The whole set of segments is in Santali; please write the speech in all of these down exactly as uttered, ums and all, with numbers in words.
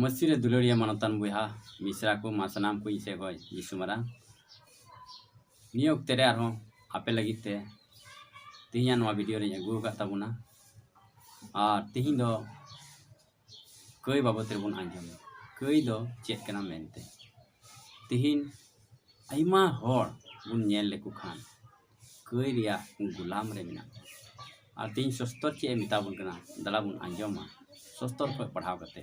ᱢᱟᱹᱥᱤ ᱨᱮ ᱫᱩᱞᱟᱹᱲᱤᱭᱟᱹ ᱢᱟᱱᱚᱛᱟᱱ ᱵᱚᱭᱦᱟ ᱢᱤᱥᱨᱟ ᱠᱚ, ᱢᱟ ᱥᱟᱱᱟᱢ ᱠᱚ ᱤᱧ ᱥᱮᱫ ᱠᱷᱚᱱ ᱡᱤᱥᱩ ᱢᱟᱨᱟᱝ᱾ ᱱᱤᱭᱟᱹ ᱚᱠᱛᱮ ᱨᱮ ᱟᱨᱦᱚᱸ ᱟᱯᱮ ᱞᱟᱹᱜᱤᱫ ᱛᱮ ᱛᱮᱦᱮᱧᱟᱜ ᱱᱚᱣᱟ ᱵᱷᱤᱰᱤᱭᱳ ᱨᱤᱧ ᱟᱹᱜᱩ ᱟᱠᱟᱫ ᱛᱟᱵᱚᱱᱟ᱾ ᱟᱨ ᱛᱮᱦᱮᱧ ᱫᱚ ᱠᱟᱹᱭ ᱵᱟᱵᱚᱛ ᱨᱮᱵᱚᱱ ᱟᱸᱡᱚᱢᱟ, ᱠᱟᱹᱭ ᱫᱚ ᱪᱮᱫ ᱠᱟᱱᱟ ᱢᱮᱱᱛᱮ᱾ ᱛᱮᱦᱮᱧ ᱟᱭᱢᱟ ᱦᱚᱲ ᱵᱚᱱ ᱧᱮᱞ ᱞᱮᱠᱚ ᱠᱷᱟᱱ ᱠᱟᱹᱭ ᱨᱮᱭᱟᱜ ᱜᱩᱞᱟᱢ ᱨᱮ ᱢᱮᱱᱟᱜ ᱠᱚᱣᱟ᱾ ᱟᱨ ᱛᱮᱦᱮᱧ ᱥᱚᱥᱛᱚᱨ ᱪᱮᱫ ᱮ ᱢᱮᱛᱟ ᱵᱚᱱ ᱠᱟᱱᱟ, ᱫᱮᱞᱟ ᱵᱚᱱ ᱟᱸᱡᱚᱢᱟ᱾ ᱥᱚᱥᱛᱚᱨ ᱠᱷᱚᱱ ᱯᱟᱲᱦᱟᱣ ᱠᱟᱛᱮ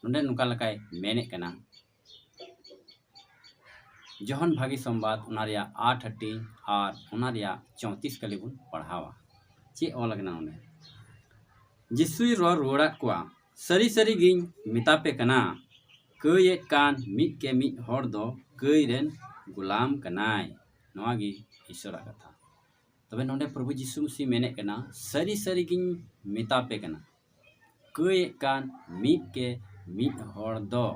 ᱱᱚᱰᱮ ᱱᱚᱝᱠᱟ ᱞᱮᱠᱟᱭ ᱢᱮᱱᱮᱫ ᱠᱟᱱᱟ, ᱡᱚᱦᱚᱱ ᱵᱷᱟᱹᱜᱤ ᱥᱚᱢᱵᱟᱫ, ᱚᱱᱟ ᱨᱮᱭᱟᱜ ᱟᱴ ᱦᱟᱹᱴᱤᱧ ᱟᱨ ᱚᱱᱟ ᱨᱮᱭᱟᱜ ᱪᱚᱣᱛᱤᱥ ᱠᱟᱹᱞᱤ ᱵᱚᱱ ᱯᱟᱲᱦᱟᱣᱟ᱾ ᱪᱮᱫ ᱚᱞ ᱟᱠᱟᱱᱟ ᱚᱸᱰᱮ? ᱡᱤᱥᱩᱭ ᱨᱚᱲ ᱨᱩᱣᱟᱹᱲᱟᱫ ᱠᱚᱣᱟ, ᱥᱟᱹᱨᱤ ᱥᱟᱹᱨᱤ ᱜᱤᱧ ᱢᱮᱛᱟ ᱯᱮ ᱠᱟᱱᱟ, ᱠᱟᱹᱭᱮᱫ ᱠᱟᱱ ᱢᱤᱫ ᱠᱮ ᱢᱤᱫ ᱦᱚᱲ ᱫᱚ ᱠᱟᱹᱭ ᱨᱮᱱ ᱜᱩᱞᱟᱢ ᱠᱟᱱᱟᱭ᱾ ᱱᱚᱣᱟ ᱜᱮ ᱤᱥᱚᱨᱟᱜ ᱠᱟᱛᱷᱟ᱾ ᱛᱚᱵᱮ ᱱᱚᱰᱮ ᱯᱨᱚᱵᱷᱩ ᱡᱤᱥᱩ ᱢᱟᱹᱥᱤ ᱢᱮᱱᱮᱫ ᱠᱟᱱᱟ, ᱥᱟᱹᱨᱤ ᱥᱟᱹᱨᱤ ᱜᱤᱧ ᱢᱮᱛᱟ ᱯᱮ ᱠᱟᱱᱟ, ᱠᱟᱹᱭᱮᱫ ᱠᱟᱱ ᱢᱤᱫ ᱠᱮ ᱢᱤᱫ ᱦᱚᱲ ᱫᱚ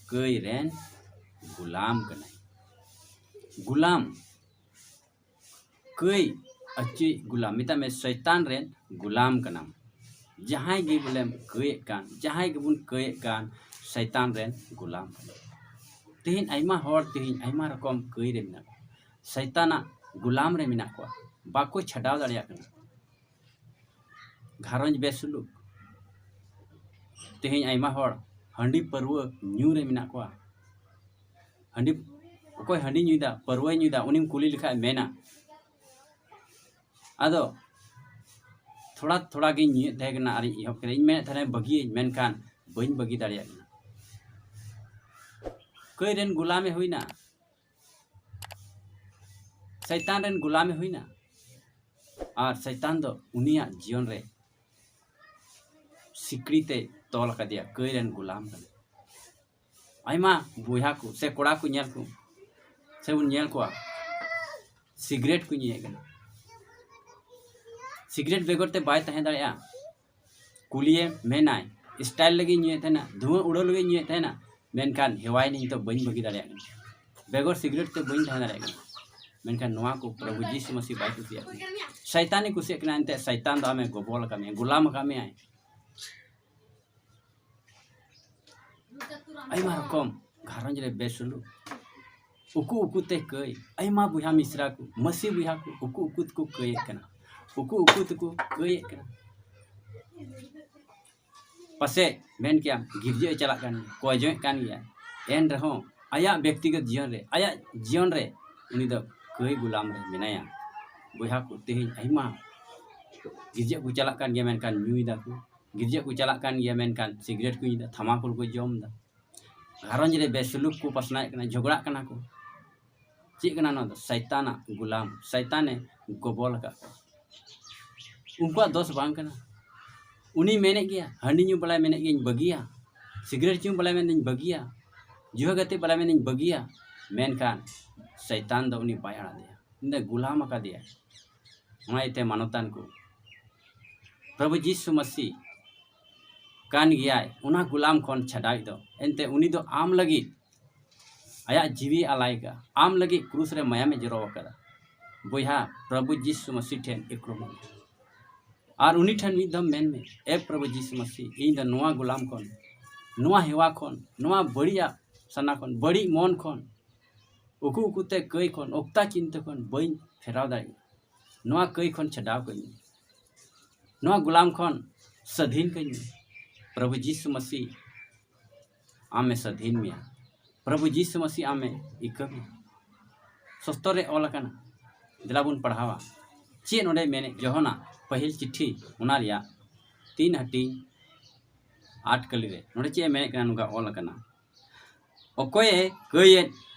ᱠᱟᱹᱭ ᱨᱮᱱ ᱜᱩᱞᱟᱢ ᱠᱟᱱᱟᱭ᱾ ᱜᱩᱞᱟᱢ, ᱠᱟᱹᱭ ᱟᱹᱪᱩᱭ ᱜᱩᱞᱟᱢ, ᱢᱮᱛᱟᱜ ᱢᱮ ᱥᱚᱭᱛᱟᱱ ᱨᱮᱱ ᱜᱩᱞᱟᱢ ᱠᱟᱱᱟᱢ᱾ ᱡᱟᱦᱟᱸᱭ ᱜᱮ ᱵᱚᱞᱮᱢ ᱠᱟᱹᱭᱮᱫ ᱠᱟᱱ, ᱡᱟᱦᱟᱸᱭ ᱜᱮᱵᱚᱱ ᱠᱟᱹᱭᱮᱫ ᱠᱟᱱ, ᱥᱚᱭᱛᱟᱱ ᱨᱮᱱ ᱜᱩᱞᱟᱢ ᱠᱟᱱᱟᱢ᱾ ᱛᱮᱦᱮᱧ ᱟᱭᱢᱟ ᱦᱚᱲ, ᱛᱮᱦᱮᱧ ᱟᱭᱢᱟ ᱨᱚᱠᱚᱢ ᱠᱟᱹᱭ ᱨᱮ ᱢᱮᱱᱟᱜ ᱠᱚᱣᱟ, ᱥᱚᱭᱛᱟᱱᱟᱜ ᱜᱩᱞᱟᱢ ᱨᱮ ᱢᱮᱱᱟᱜ ᱠᱚᱣᱟ, ᱵᱟᱠᱚ ᱪᱷᱟᱰᱟᱣ ᱫᱟᱲᱮᱭᱟᱜ ᱠᱟᱱᱟ᱾ ᱜᱷᱟᱨᱚᱸᱡᱽ ᱵᱮᱥᱩᱞᱩᱠ, ᱛᱮᱦᱮᱧ ᱟᱭᱢᱟ ᱦᱚᱲ ᱦᱟᱺᱰᱤ ᱯᱟᱹᱨᱣᱟᱹ ᱧᱩ ᱨᱮ ᱢᱮᱱᱟᱜ ᱠᱚᱣᱟ᱾ ᱦᱟᱺᱰᱤ, ᱚᱠᱚᱭ ᱦᱟᱺᱰᱤ ᱧᱩᱭᱫᱟ, ᱯᱟᱹᱨᱣᱟᱹᱭ ᱧᱩᱭᱫᱟ, ᱩᱱᱤᱢ ᱠᱩᱞᱤ ᱞᱮᱠᱷᱟᱡ ᱢᱮᱱᱟ, ᱟᱫᱚ ᱛᱷᱚᱲᱟ ᱛᱷᱚᱲᱟ ᱜᱤᱧ ᱧᱩᱭᱮᱫ ᱛᱟᱦᱮᱸ ᱠᱟᱱᱟ ᱟᱨᱤᱧ ᱮᱦᱚᱵ ᱠᱮᱫᱟ, ᱤᱧ ᱢᱮᱱᱮᱫ ᱛᱟᱦᱮᱱᱟ ᱵᱟᱹᱜᱤᱭᱟᱹᱧ, ᱢᱮᱱᱠᱷᱟᱱ ᱵᱟᱹᱧ ᱵᱟᱹᱜᱤ ᱫᱟᱲᱮᱭᱟᱜ ᱠᱟᱱᱟ᱾ ᱠᱟᱹᱭ ᱨᱮᱱ ᱜᱩᱞᱟᱢᱮ ᱦᱩᱭᱱᱟ, ᱥᱟᱭᱛᱟᱱ ᱨᱮᱱ ᱜᱩᱞᱟᱢᱮ ᱦᱩᱭᱱᱟ᱾ ᱟᱨ ᱥᱟᱭᱛᱟᱱ ᱫᱚ ᱩᱱᱤᱭᱟᱜ ᱡᱤᱭᱚᱱ ᱨᱮ ᱥᱤᱠᱲᱤ ᱛᱮ ᱛᱚᱞ ᱟᱠᱟᱫᱮᱭᱟ, ᱠᱟᱹᱭ ᱨᱮᱱ ᱜᱩᱞᱟᱢ ᱠᱟᱱᱟ᱾ ᱟᱭᱢᱟ ᱵᱚᱭᱦᱟ ᱠᱚ ᱥᱮ ᱠᱚᱲᱟ ᱠᱚ ᱧᱮᱞ ᱠᱚ, ᱥᱮᱵᱚᱱ ᱧᱮᱞ ᱠᱚᱣᱟ, ᱥᱤᱜᱨᱮᱴ ᱠᱚ ᱧᱩᱭᱮᱫ ᱠᱟᱱᱟ᱾ ᱥᱤᱜᱨᱮᱴ ᱵᱮᱜᱚᱨ ᱛᱮ ᱵᱟᱭ ᱛᱟᱦᱮᱸ ᱫᱟᱲᱮᱭᱟᱜᱼᱟ᱾ ᱠᱩᱞᱤᱭᱮ ᱢᱮᱱᱟᱭ, ᱥᱴᱟᱭᱤᱞ ᱞᱟᱹᱜᱤᱫ ᱧᱩᱭᱮᱫ ᱛᱟᱦᱮᱱᱟ, ᱫᱷᱩᱣᱟᱹ ᱩᱰᱟᱹᱣ ᱞᱟᱹᱜᱤᱫ ᱧᱩᱭᱮᱫ ᱛᱟᱦᱮᱱᱟ, ᱢᱮᱱᱠᱷᱟᱱ ᱦᱮᱣᱟᱭᱮᱱᱟᱹᱧ, ᱱᱤᱛᱚᱜ ᱵᱟᱹᱧ ᱵᱟᱹᱜᱤ ᱫᱟᱲᱮᱭᱟᱜ ᱠᱟᱱᱟ᱾ ᱵᱮᱜᱚᱨ ᱥᱤᱜᱨᱮᱴ ᱛᱮ ᱵᱟᱹᱧ ᱛᱟᱦᱮᱸ ᱫᱟᱲᱮᱭᱟᱜ ᱠᱟᱱᱟ᱾ ᱢᱮᱱᱠᱷᱟᱱ ᱱᱚᱣᱟ ᱠᱚ ᱯᱨᱚᱵᱷᱩ ᱡᱤᱥᱩ ᱢᱟᱹᱥᱤ ᱵᱟᱭ ᱠᱩᱥᱤᱭᱟᱜ ᱠᱟᱱᱟ᱾ ᱥᱟᱭᱛᱟᱱᱮ ᱠᱩᱥᱤᱭᱟᱜ ᱠᱟᱱᱟ, ᱮᱱᱛᱮ ᱥᱟᱭᱛᱟᱱ ᱫᱚ ᱟᱢᱮ ᱜᱚᱵᱚᱞ ᱟᱠᱟᱫ ᱢᱮᱭᱟ, ᱜᱩᱞᱟᱢ ᱟᱠᱟᱫ ᱢᱮᱭᱟᱭ᱾ ᱟᱭᱢᱟ ᱨᱚᱠᱚᱢ ᱜᱷᱟᱨᱚᱸᱡᱽ ᱨᱮ ᱵᱮᱥᱩᱞᱩᱠ, ᱩᱠᱩ ᱩᱠᱩ ᱛᱮ ᱠᱟᱹᱭ, ᱟᱭᱢᱟ ᱵᱚᱭᱦᱟ ᱢᱤᱥᱨᱟ ᱠᱚ, ᱢᱟᱹᱥᱤ ᱵᱚᱭᱦᱟ ᱠᱚ ᱩᱠᱩ ᱩᱠᱩ ᱛᱮᱠᱚ ᱠᱟᱹᱭᱮᱫ ᱠᱟᱱᱟ, ᱩᱠᱩ ᱩᱠᱩ ᱛᱮᱠᱚ ᱠᱟᱹᱭᱮᱫ ᱠᱟᱱᱟ᱾ ᱯᱟᱥᱮᱡ ᱢᱮᱱ ᱠᱮᱭᱟᱢ ᱜᱤᱨᱡᱟᱹ ᱪᱟᱞᱟᱜ ᱠᱟᱱ ᱜᱮᱭᱟ, ᱠᱚᱭ ᱡᱚᱝ ᱠᱟᱱ ᱜᱮᱭᱟ, ᱮᱱ ᱨᱮᱦᱚᱸ ᱟᱭᱟᱜ ᱵᱮᱠᱛᱤᱜᱚᱛ ᱡᱤᱭᱚᱱ ᱨᱮ, ᱟᱭᱟᱜ ᱡᱤᱭᱚᱱ ᱨᱮ ᱩᱱᱤ ᱫᱚ ᱠᱟᱹᱭ ᱜᱩᱞᱟᱢ ᱨᱮ ᱢᱮᱱᱟᱭᱟ᱾ ᱵᱚᱭᱦᱟ ᱠᱚ, ᱛᱮᱦᱮᱧ ᱟᱭᱢᱟ ᱜᱤᱨᱡᱟᱹ ᱠᱚ ᱪᱟᱞᱟᱜ ᱠᱟᱱ ᱜᱮᱭᱟ, ᱢᱮᱱᱠᱷᱟᱱ ᱧᱩᱭ ᱫᱟᱠᱚ᱾ ᱜᱤᱨᱡᱟᱹ ᱠᱚ ᱪᱟᱞᱟᱜ ᱠᱟᱱ ᱜᱮᱭᱟ, ᱢᱮᱱᱠᱷᱟᱱ ᱥᱤᱜᱨᱮᱴ ᱠᱚ ᱧᱩᱭᱫᱟ, ᱛᱷᱟᱢᱟᱠᱩᱨ ᱠᱚ ᱡᱚᱢᱫᱟ᱾ ᱜᱷᱟᱨᱚᱸᱡᱽ ᱨᱮ ᱵᱮᱥᱩᱞᱩᱠ ᱠᱚ ᱯᱟᱥᱱᱟᱣᱮᱫ ᱠᱟᱱᱟ, ᱡᱷᱚᱜᱽᱲᱟᱜ ᱠᱟᱱᱟ ᱠᱚ᱾ ᱪᱮᱫ ᱠᱟᱱᱟ ᱱᱚᱣᱟ ᱫᱚ? ᱥᱟᱭᱛᱟᱱᱟᱜ ᱜᱩᱞᱟᱢ, ᱥᱟᱭᱛᱟᱱᱮ ᱜᱚᱵᱚᱞ ᱟᱠᱟᱫ ᱠᱚᱣᱟ᱾ ᱩᱱᱠᱩᱣᱟᱜ ᱫᱚᱥ ᱵᱟᱝ ᱠᱟᱱᱟ᱾ ᱩᱱᱤ ᱢᱮᱱᱮᱫ ᱜᱮᱭᱟ, ᱦᱟᱺᱰᱤ ᱧᱩ ᱵᱟᱞᱟᱭ ᱢᱮᱱᱮᱫ ᱜᱮᱭᱟᱧ ᱵᱟᱹᱜᱤᱭᱟ, ᱥᱤᱜᱨᱮᱴ ᱧᱩ ᱵᱟᱞᱟᱭ ᱢᱮᱱᱮᱫ ᱜᱮᱧ ᱵᱟᱹᱜᱤᱭᱟ, ᱡᱩᱣᱟᱹ ᱜᱟᱛᱮ ᱵᱟᱞᱟᱭ ᱢᱮᱱᱮᱫ ᱜᱮᱧ ᱵᱟᱹᱜᱤᱭᱟ, ᱢᱮᱱᱠᱷᱟᱱ ᱥᱟᱭᱛᱟᱱ ᱫᱚ ᱩᱱᱤ ᱵᱟᱭ ᱟᱲᱟᱜ ᱫᱮᱭᱟ, ᱩᱱᱤ ᱫᱚᱭ ᱜᱩᱞᱟᱢ ᱟᱠᱟᱫᱮᱭᱟ᱾ ᱚᱱᱟ ᱤᱭᱟᱹᱛᱮ ᱢᱟᱱᱚᱛᱟᱱ ᱠᱚ, ᱯᱨᱚᱵᱷᱩ ᱡᱤᱥᱩ ᱢᱟᱹᱥᱤ ᱠᱟᱱ ᱜᱮᱭᱟᱭ ᱚᱱᱟ ᱜᱩᱞᱟᱢ ᱠᱷᱚᱱ ᱪᱷᱟᱰᱟᱣᱤᱡ ᱫᱚ᱾ ᱮᱱᱛᱮ ᱩᱱᱤ ᱫᱚ ᱟᱢ ᱞᱟᱹᱜᱤᱫ ᱟᱭᱟᱜ ᱡᱤᱣᱤ ᱟᱞᱟᱭ ᱠᱟᱜᱼᱟ, ᱟᱢ ᱞᱟᱹᱜᱤᱫ ᱠᱨᱩᱥ ᱨᱮ ᱢᱟᱭᱟᱢᱮ ᱡᱚᱨᱚ ᱟᱠᱟᱫᱟ᱾ ᱵᱚᱭᱦᱟ, ᱯᱨᱚᱵᱷᱩ ᱡᱤᱥᱩ ᱢᱟᱹᱥᱤ ᱴᱷᱮᱱ ᱤᱠᱨᱚᱢ ᱢᱮ ᱟᱨ ᱩᱱᱤ ᱴᱷᱮᱱ ᱢᱤᱫ ᱫᱷᱟᱣ ᱢᱮᱱ ᱢᱮ, "ᱮ ᱯᱨᱚᱵᱷᱩ ᱡᱤᱥᱩ ᱢᱟᱹᱥᱤ, ᱤᱧ ᱫᱚ ᱱᱚᱣᱟ ᱜᱩᱞᱟᱢ ᱠᱷᱚᱱ, ᱱᱚᱣᱟ ᱦᱮᱣᱟ ᱠᱷᱚᱱ, ᱱᱚᱣᱟ ᱵᱟᱹᱲᱤᱡᱟᱜ ᱥᱟᱱᱟ ᱠᱷᱚᱱ, ᱵᱟᱹᱲᱤᱡ ᱢᱚᱱ ᱠᱷᱚᱱ, ᱩᱠᱩ ᱩᱠᱩᱛᱮ ᱠᱟᱹᱭ ᱠᱷᱚᱱ, ᱚᱠᱛᱟ ᱪᱤᱱᱛᱟᱹ ᱠᱷᱚᱱ ᱵᱟᱹᱧ ᱯᱷᱮᱨᱟᱣ ᱫᱟᱲᱮᱭᱟᱜ ᱠᱟᱱᱟ᱾ ᱱᱚᱣᱟ ᱠᱟᱹᱭ ᱠᱷᱚᱱ ᱪᱷᱟᱰᱟᱣ ᱠᱟᱹᱧ ᱢᱮ, ᱱᱚᱣᱟ ᱜᱩᱞᱟᱢ ᱠᱷᱚᱱ ᱥᱟᱹᱫᱷᱤᱱ ᱠᱟᱹᱧ ᱢᱮ᱾" ᱯᱨᱚᱵᱷᱩ ᱡᱤᱥᱩ ᱢᱟᱹᱥᱤ ᱟᱢᱮ ᱥᱟᱹᱫᱷᱤᱱ ᱢᱮᱭᱟ᱾ ᱯᱨᱚᱵᱷᱩ ᱡᱤᱥᱩ ᱢᱟᱹᱥᱤ ᱟᱢᱮ ᱤᱠᱟᱹ ᱢᱮᱭᱟ᱾ ᱥᱚᱥᱛᱚᱨ ᱨᱮ ᱚᱞ ᱟᱠᱟᱱᱟ, ᱫᱮᱞᱟ ᱵᱚᱱ ᱯᱟᱲᱦᱟᱣᱟ᱾ ᱪᱮᱫ ᱱᱚᱰᱮ ᱢᱮᱱᱮᱫ? ᱡᱚᱦᱚᱱᱟᱜ ᱯᱟᱹᱦᱤᱞ ᱪᱤᱴᱷᱤ, ᱚᱱᱟ ᱨᱮᱭᱟᱜ ᱛᱤᱱ ᱦᱟᱹᱴᱤᱧ ᱟᱴ ᱠᱟᱹᱞᱤ ᱨᱮ ᱱᱚᱰᱮ ᱪᱮᱫ ᱮ ᱢᱮᱱᱮᱫ ᱠᱟᱱᱟ? ᱱᱚᱝᱠᱟ ᱚᱞ ᱟᱠᱟᱱᱟ, "ᱚᱠᱚᱭᱮ ᱠᱟᱹᱭᱮᱫ,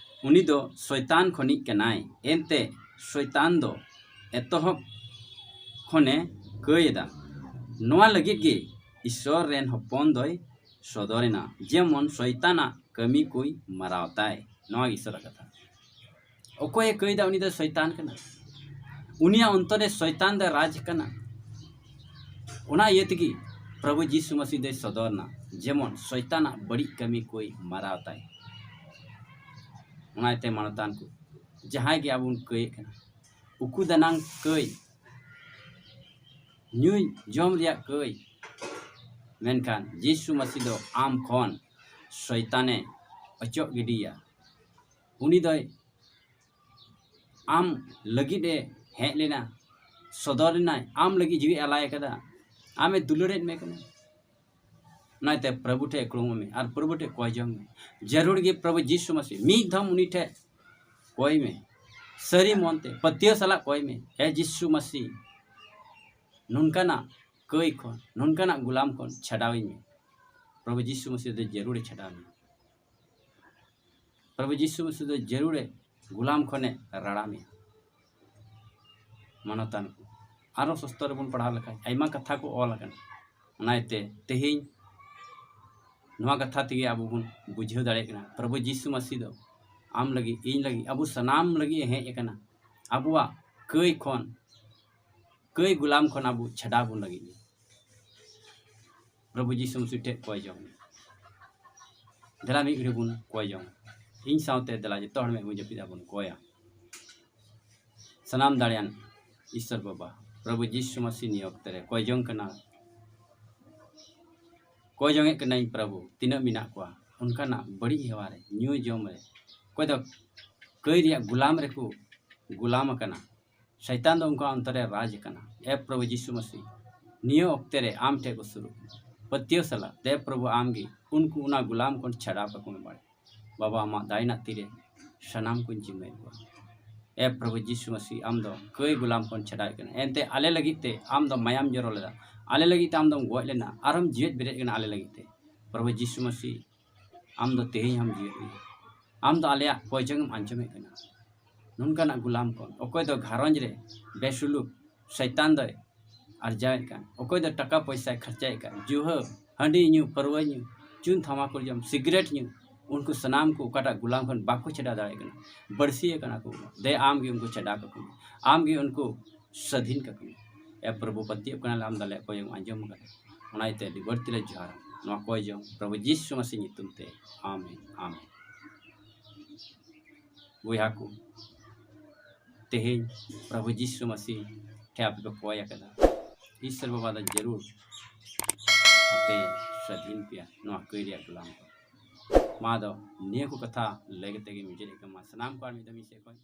ᱩᱱᱤ ᱫᱚ ᱥᱚᱭᱛᱟᱱ ᱠᱷᱚᱱᱤᱡ ᱠᱟᱱᱟᱭ, ᱮᱱᱛᱮ ᱥᱚᱭᱛᱟᱱ ᱫᱚ ᱮᱛᱚᱦᱚᱵ ᱠᱷᱚᱱᱮ ᱠᱟᱹᱭ ᱮᱫᱟ᱾ ᱱᱚᱣᱟ ᱞᱟᱹᱜᱤᱫ ᱜᱮ ᱤᱥᱥᱚᱨ ᱨᱮᱱ ᱦᱚᱯᱚᱱ ᱫᱚᱭ ᱥᱚᱫᱚᱨᱮᱱᱟ, ᱡᱮᱢᱚᱱ ᱥᱚᱭᱛᱟᱱᱟᱜ ᱠᱟᱹᱢᱤ ᱠᱚᱭ ᱢᱟᱨᱟᱣ ᱛᱟᱭ᱾" ᱱᱚᱣᱟ ᱜᱮ ᱤᱥᱥᱚᱨᱟᱜ ᱠᱟᱛᱷᱟ᱾ ᱚᱠᱚᱭᱮ ᱠᱟᱹᱭᱫᱟ, ᱩᱱᱤ ᱫᱚ ᱥᱚᱭᱛᱟᱱ ᱠᱟᱱᱟ᱾ ᱩᱱᱤᱭᱟᱜ ᱚᱱᱛᱚᱨ ᱨᱮ ᱥᱚᱭᱛᱟᱱ ᱫᱚ ᱨᱟᱡᱽ ᱠᱟᱱᱟ᱾ ᱚᱱᱟ ᱤᱭᱟᱹ ᱛᱮᱜᱮ ᱯᱨᱚᱵᱷᱩ ᱡᱤᱥᱩ ᱢᱟᱹᱥᱤ ᱫᱚᱭ ᱥᱚᱫᱚᱨ ᱮᱱᱟ, ᱡᱮᱢᱚᱱ ᱥᱚᱭᱛᱟᱱᱟᱜ ᱵᱟᱹᱲᱤᱡ ᱠᱟᱹᱢᱤ ᱠᱚᱭ ᱢᱟᱨᱟᱣ ᱛᱟᱭ᱾ ᱚᱱᱟ ᱤᱭᱟᱹᱛᱮ ᱢᱟᱱᱚᱛᱟᱱ ᱠᱚ, ᱡᱟᱦᱟᱸᱭ ᱜᱮ ᱟᱵᱚ ᱵᱚᱱ ᱠᱟᱹᱭᱮᱫ ᱠᱟᱱᱟ, ᱩᱠᱩ ᱫᱟᱱᱟᱝ ᱠᱟᱹᱭ, ᱧᱩ ᱡᱚᱢ ᱨᱮᱭᱟᱜ ᱠᱟᱹᱭ, ᱢᱮᱱᱠᱷᱟᱱ ᱡᱤᱥᱩ ᱢᱟᱹᱥᱤ ᱫᱚ ᱟᱢ ᱠᱷᱚᱱ ᱥᱚᱭᱛᱟᱱᱮ ᱚᱪᱚᱜ ᱜᱤᱰᱤᱭᱟ᱾ ᱩᱱᱤ ᱫᱚᱭ ᱟᱢ ᱞᱟᱹᱜᱤᱫ ᱮ ᱦᱮᱡ ᱞᱮᱱᱟ, ᱥᱚᱫᱚᱨ ᱞᱮᱱᱟᱭ, ᱟᱢ ᱞᱟᱹᱜᱤᱫ ᱡᱤᱣᱤ ᱟᱞᱟᱭ ᱟᱠᱟᱫᱟ, ᱟᱢᱮ ᱫᱩᱞᱟᱹᱲᱮᱫ ᱢᱮ ᱠᱟᱱᱟ᱾ ᱚᱱᱟᱛᱮ ᱯᱨᱚᱵᱷᱩ ᱴᱷᱮᱱ ᱠᱩᱲᱩᱢᱚᱜ ᱢᱮ ᱟᱨ ᱯᱨᱚᱵᱷᱩ ᱴᱷᱮᱱ ᱠᱚᱭ ᱡᱚᱝ ᱢᱮ᱾ ᱡᱟᱹᱨᱩᱲ ᱜᱮ ᱯᱨᱚᱵᱷᱩ ᱡᱤᱥᱩ ᱢᱟᱥᱤ ᱢᱤᱫ ᱫᱷᱟᱣ ᱩᱱᱤ ᱴᱷᱮᱱ ᱠᱚᱭ ᱢᱮ᱾ ᱥᱟᱹᱨᱤ ᱢᱚᱱᱛᱮ ᱯᱟᱹᱛᱭᱟᱹᱣ ᱥᱟᱞᱟᱜ ᱠᱚᱭ ᱢᱮ, ᱮ ᱡᱤᱥᱩ ᱢᱟᱥᱤ, ᱱᱚᱝᱠᱟᱱᱟᱜ ᱠᱟᱹᱭ ᱠᱷᱚᱱ, ᱱᱚᱝᱠᱟᱱᱟᱜ ᱜᱩᱞᱟᱢ ᱠᱷᱚᱱ ᱪᱷᱟᱰᱟᱣᱤᱧ ᱢᱮ᱾ ᱯᱨᱚᱵᱷᱩ ᱡᱤᱥᱩ ᱢᱟᱥᱤ ᱫᱚ ᱡᱟᱹᱨᱩᱲᱮ ᱪᱷᱟᱰᱟᱣ ᱢᱮ᱾ ᱯᱨᱚᱵᱷᱩ ᱡᱤᱥᱩ ᱢᱟᱥᱤ ᱫᱚ ᱡᱟᱹᱨᱩᱲᱮ ᱜᱩᱞᱟᱢ ᱠᱷᱚᱱᱮ ᱨᱟᱲᱟ ᱢᱮᱭᱟ᱾ ᱢᱟᱱᱚᱛᱟᱱ ᱠᱚ, ᱟᱨᱚ ᱥᱚᱥᱛᱚ ᱨᱮᱵᱚᱱ ᱯᱟᱲᱦᱟᱣ ᱞᱮᱠᱷᱟᱱ ᱟᱭᱢᱟ ᱠᱟᱛᱷᱟ ᱠᱚ ᱚᱞ ᱟᱠᱟᱱᱟ᱾ ᱚᱱᱟ ᱤᱭᱟᱹᱛᱮ ᱛᱮᱦᱮᱧ ᱱᱚᱣᱟ ᱠᱟᱛᱷᱟ ᱛᱮᱜᱮ ᱟᱵᱚ ᱵᱚᱱ ᱵᱩᱡᱷᱟᱹᱣ ᱫᱟᱲᱮᱭᱟᱜ ᱠᱟᱱᱟ, ᱯᱨᱚᱵᱷᱩ ᱡᱤᱥᱩ ᱢᱟᱥᱤ ᱫᱚ ᱟᱢ ᱞᱟᱹᱜᱤᱫ, ᱤᱧ ᱞᱟᱹᱜᱤᱫ, ᱟᱵᱚ ᱥᱟᱱᱟᱢ ᱞᱟᱹᱜᱤᱫ ᱮ ᱦᱮᱡ ᱟᱠᱟᱱᱟ᱾ ᱟᱵᱚᱣᱟᱜ ᱠᱟᱹᱭ ᱠᱷᱚᱱ, ᱠᱟᱹᱭ ᱜᱩᱞᱟᱢ ᱠᱷᱚᱱ ᱟᱵᱚ ᱪᱷᱟᱰᱟᱣ ᱵᱚᱱ ᱞᱟᱹᱜᱤᱫ ᱜᱮ᱾ ᱯᱨᱚᱵᱷᱩ ᱡᱤᱥᱩ ᱢᱟᱥᱤ ᱴᱷᱮᱱ ᱠᱚᱭ ᱡᱚᱝ ᱢᱮ᱾ ᱫᱮᱞᱟ ᱢᱤᱫ ᱜᱷᱟᱹᱲᱤ ᱵᱚᱱ ᱠᱚᱭ ᱡᱚᱝ᱾ ᱤᱧ ᱥᱟᱶᱛᱮ ᱫᱮᱞᱟ ᱡᱚᱛᱚ ᱦᱚᱲ ᱢᱮᱫ ᱵᱚᱱ ᱡᱟᱹᱯᱤᱫ ᱟᱵᱚᱱ ᱠᱚᱭᱟ᱾ ᱥᱟᱱᱟᱢ ᱫᱟᱲᱮᱭᱟᱱ ᱤᱥᱥᱚᱨ ᱵᱟᱵᱟ, ᱯᱨᱚᱵᱷᱩ ᱡᱤᱥᱩ ᱢᱟᱥᱤ ᱱᱤᱭᱟᱹ ᱚᱠᱛᱮ ᱨᱮ ᱠᱚᱭ ᱡᱚᱝ ᱠᱟᱱᱟ, ᱠᱚᱭ ᱡᱚᱝᱮᱫ ᱠᱟᱹᱱᱟᱹᱧ ᱯᱨᱚᱵᱷᱩ, ᱛᱤᱱᱟᱹᱜ ᱢᱮᱱᱟᱜ ᱠᱚᱣᱟ ᱚᱱᱠᱟᱱᱟᱜ ᱵᱟᱹᱲᱤᱡ ᱦᱮᱣᱟ ᱨᱮ, ᱧᱩ ᱡᱚᱢ ᱨᱮ, ᱚᱠᱚᱭ ᱫᱚ ᱠᱟᱹᱭ ᱨᱮᱭᱟᱜ ᱜᱩᱞᱟᱢ ᱨᱮᱠᱚ ᱜᱩᱞᱟᱢ ᱟᱠᱟᱱᱟ᱾ ᱥᱟᱭᱛᱟᱱ ᱫᱚ ᱩᱱᱠᱩᱣᱟᱜ ᱚᱱᱛᱚᱨ ᱨᱮ ᱨᱟᱡᱽ ᱟᱠᱟᱱᱟ᱾ ᱮ ᱯᱨᱚᱵᱷᱩ ᱡᱤᱥᱩ ᱢᱟᱥᱤ, ᱱᱤᱭᱟᱹ ᱚᱠᱛᱮ ᱨᱮ ᱟᱢ ᱴᱷᱮᱱ ᱠᱚ ᱥᱩᱨᱩᱜ ᱠᱟᱱᱟ᱾ ᱯᱟᱹᱛᱭᱟᱹᱣ ᱥᱟᱞᱟᱜ ᱫᱮ ᱯᱨᱚᱵᱷᱩ ᱟᱢ ᱜᱮ ᱩᱱᱠᱩ ᱚᱱᱟ ᱜᱩᱞᱟᱢ ᱠᱷᱚᱱ ᱪᱷᱟᱰᱟᱣ ᱠᱟᱠᱚ ᱢᱮ ᱵᱟᱲᱮ᱾ ᱵᱟᱵᱟ, ᱟᱢᱟᱜ ᱫᱟᱭᱟ ᱨᱮᱱᱟᱜ ᱛᱤᱨᱮ ᱥᱟᱱᱟᱢ ᱠᱚᱧ ᱡᱤᱢᱟᱹᱭᱮᱫ ᱠᱚᱣᱟ᱾ ᱮ ᱯᱨᱚᱵᱷᱩ ᱡᱤᱥᱩ ᱢᱟᱥᱤ, ᱟᱢ ᱫᱚ ᱠᱟᱹᱭ ᱜᱩᱞᱟᱢ ᱠᱷᱚᱱ ᱪᱷᱟᱰᱟᱣᱮᱫ ᱠᱟᱱᱟ᱾ ᱮᱱᱛᱮ ᱟᱞᱮ ᱞᱟᱹᱜᱤᱫ ᱛᱮ ᱟᱢ ᱫᱚ ᱢᱟᱭᱟᱢ ᱡᱚᱨᱚ ᱞᱮᱫᱟ, ᱟᱞᱮ ᱞᱟᱹᱜᱤᱫ ᱛᱮ ᱟᱢ ᱫᱚᱢ ᱜᱚᱡ ᱞᱮᱱᱟ, ᱟᱨᱦᱚᱸᱢ ᱡᱤᱣᱮᱫ ᱵᱮᱨᱮᱫ ᱠᱟᱱᱟ ᱟᱞᱮ ᱞᱟᱹᱜᱤᱫ ᱛᱮ᱾ ᱯᱨᱚᱵᱷᱩ ᱡᱤᱥᱩ ᱢᱟᱥᱤ, ᱟᱢ ᱫᱚ ᱛᱮᱦᱮᱧ ᱦᱚᱸᱢ ᱡᱤᱣᱮᱫ ᱜᱮᱭᱟ᱾ ᱟᱢ ᱫᱚ ᱟᱞᱮᱭᱟᱜ ᱠᱚᱭ ᱡᱚᱝ ᱮᱢ ᱟᱸᱡᱚᱢᱮᱫ ᱠᱟᱱᱟ᱾ ᱱᱚᱝᱠᱟᱱᱟᱜ ᱜᱩᱞᱟᱢ ᱠᱷᱚᱱ, ᱚᱠᱚᱭ ᱫᱚ ᱜᱷᱟᱨᱚᱸᱡᱽ ᱨᱮ ᱵᱮᱥᱩᱞᱩᱠ ᱥᱟᱭᱛᱟᱱ ᱫᱚᱭ ᱟᱨᱡᱟᱣᱮᱫ ᱠᱟᱱ, ᱚᱠᱚᱭ ᱫᱚ ᱴᱟᱠᱟ ᱯᱚᱭᱥᱟᱭ ᱠᱷᱚᱨᱪᱟᱭᱮᱫ ᱠᱟᱱ, ᱡᱩᱦᱟᱹ, ᱦᱟᱺᱰᱤ ᱧᱩ, ᱯᱟᱹᱨᱣᱟᱹ ᱧᱩ, ᱪᱩᱱ ᱛᱷᱟᱢᱟᱠᱩᱨ ᱡᱚᱢ, ᱥᱤᱜᱨᱮᱴ ᱧᱩ, ᱩᱱᱠᱩ ᱥᱟᱱᱟᱢ ᱠᱚ ᱚᱠᱟᱴᱟᱜ ᱜᱩᱞᱟᱢ ᱠᱷᱚᱱ ᱵᱟᱠᱚ ᱪᱷᱟᱰᱟᱣ ᱫᱟᱲᱮᱭᱟᱜ ᱠᱟᱱᱟ, ᱵᱟᱹᱲᱥᱤ ᱟᱠᱟᱱᱟ ᱠᱚ᱾ ᱫᱮ ᱟᱢ ᱜᱮ ᱩᱱᱠᱩ ᱪᱷᱟᱰᱟᱣ ᱠᱟᱠᱚ ᱢᱮ, ᱟᱢ ᱜᱮ ᱩᱱᱠᱩ ᱥᱟᱹᱫᱷᱤᱱ ᱠᱟᱠᱚ ᱢᱮ᱾ ᱮ ᱯᱨᱚᱵᱷᱩ, ᱯᱟᱹᱛᱭᱟᱹᱜ ᱠᱟᱱᱟᱞᱮ ᱟᱢ ᱫᱚ ᱟᱞᱮᱭᱟᱜ ᱠᱚᱭ ᱡᱚᱝ ᱟᱸᱡᱚᱢ ᱟᱠᱟᱫᱟ, ᱚᱱᱟ ᱤᱭᱟᱹᱛᱮ ᱟᱹᱰᱤ ᱵᱟᱹᱲᱛᱤ ᱞᱮ ᱡᱚᱦᱟᱨᱟ ᱱᱚᱣᱟ ᱠᱚᱭ ᱡᱚᱝ ᱯᱨᱚᱵᱷᱩ ᱡᱤᱥᱩ ᱢᱟᱥᱤ ᱧᱩᱛᱩᱢ ᱛᱮ, ᱟᱢᱮᱱ, ᱟᱢᱮᱱ᱾ ᱵᱚᱭᱦᱟ ᱠᱚ, ᱛᱮᱦᱮᱧ ᱯᱨᱚᱵᱷᱩ ᱡᱤᱥᱩ ᱢᱟᱥᱤ ᱴᱷᱮᱱ ᱟᱯᱮ ᱯᱮ ᱠᱚᱭ ᱟᱠᱟᱫᱟ᱾ ᱤᱥᱥᱚᱨ ᱵᱟᱵᱟ ᱫᱚ ᱡᱟᱹᱨᱩᱲ ᱟᱯᱮ ᱥᱟᱹᱫᱷᱤᱱ ᱯᱮᱭᱟ ᱱᱚᱣᱟ ᱠᱟᱹᱭ ᱨᱮᱭᱟᱜ ᱜᱩᱞᱟᱢ ᱠᱷᱚᱱ᱾ ᱢᱟ ᱫᱚ ᱱᱤᱭᱟᱹ ᱠᱚ ᱠᱟᱛᱷᱟ ᱞᱟᱹᱭ ᱠᱟᱛᱮ ᱜᱮ ᱢᱩᱪᱟᱹᱫ ᱮᱫ ᱠᱟᱱᱟ᱾ ᱢᱟ ᱥᱟᱱᱟᱢ ᱠᱚ ᱟᱨ ᱢᱤᱫ ᱫᱷᱟᱣ ᱤᱧ ᱥᱮᱫ ᱠᱷᱚᱱ